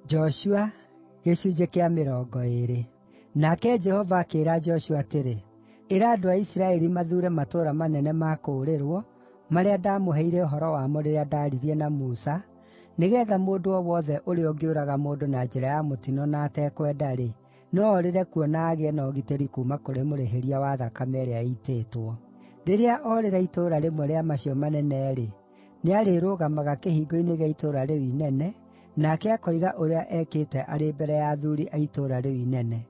Joshua 20. Nake Jehova akĩĩra Joshua atĩrĩ, “Ĩra andũ a Isiraeli mathuure matũũra manene ma kũũrĩrwo, marĩa ndaamũheire ũhoro wamo rĩrĩa ndaaririe na Musa, nĩgeetha mũndũ o wothe ũrĩa ũngĩũraga mũndũ na njĩra ya mũtino na atekwenda-rĩ, no orĩre kuo na agĩe na ũgitĩri kuuma kũrĩ mũrĩhĩria wa thakame ĩrĩa ĩitĩtwo. Rĩrĩa orĩra itũũra rĩmwe rĩa macio manene-rĩ, nĩarĩrũgamaga kĩhingo-inĩ gĩa itũũra rĩu inene, nake akoiga ũrĩa ekĩte arĩ mbere ya athuuri a itũũra rĩu inene.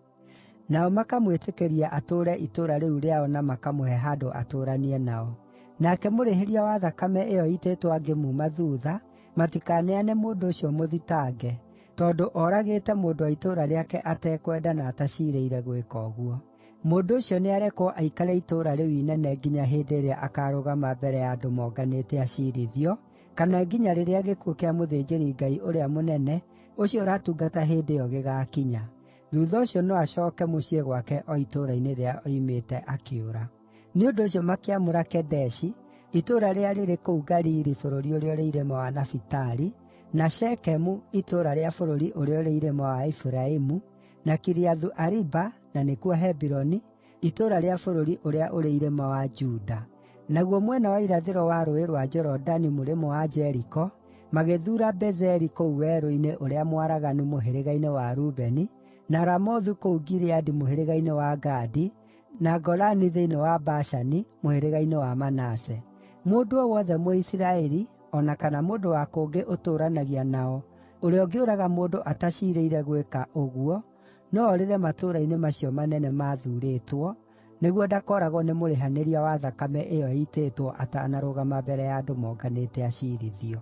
Nao makamwĩtĩkĩria atũũre itũũra rĩu rĩao na makamũhe handũ atũũranie nao. Nake mũrĩhĩria wa thakame ĩyo ĩitĩtwo angĩmuuma thuutha, matikaneane mũndũ ũcio mũthitange, tondũ oragĩte mũndũ wa itũũra rĩake atekwenda na ataciirĩire gwĩka ũguo. Mũndũ ũcio nĩarekwo aikare itũũra rĩu inene nginya hĩndĩ ĩrĩa akaarũgama mbere ya andũ monganĩte aciirithio, kana nginya rĩrĩa gĩkuũ kĩa mũthĩnjĩri-Ngai ũrĩa mũnene ũcio ũratungata hĩndĩ ĩyo gĩgaakinya. Thuutha ũcio no acooke mũciĩ gwake o itũũra-inĩ rĩrĩa oimĩte akĩũra.” Nĩ ũndũ ũcio makĩamũra Kedeshi, itũũra rĩrĩa rĩrĩ kũu Galili bũrũri ũrĩa ũrĩ irĩma wa Nafitali, na Shekemu itũũra rĩa bũrũri ũrĩa ũrĩ irĩma wa Efiraimu, na Kiriathu-Ariba na nĩkuo Hebironi, itũũra rĩa bũrũri ũrĩa ũrĩ irĩma wa Juda. Naguo mwena wa irathĩro wa Rũũĩ rwa Jorodani mũrĩmo wa Jeriko, magĩthuura Bezeri kũu werũ-inĩ ũrĩa mwaraganu mũhĩrĩga-inĩ wa Rubeni, na Ramothu kũu Gileadi mũhĩrĩga-inĩ wa Gadi, na Golani thĩinĩ wa Bashani mũhĩrĩga-inĩ wa Manase. Mũndũ o wothe Mũisiraeli, o na kana mũndũ wa kũngĩ ũtũũranagia nao, ũrĩa ũngĩũraga mũndũ ataciirĩire gwĩka ũguo, no orĩre matũũra-inĩ macio manene maathuurĩtwo, nĩguo ndakooragwo nĩ mũrĩhanĩria wa thakame ĩyo ĩitĩtwo atanarũgama mbere ya andũ monganĩte aciirithio.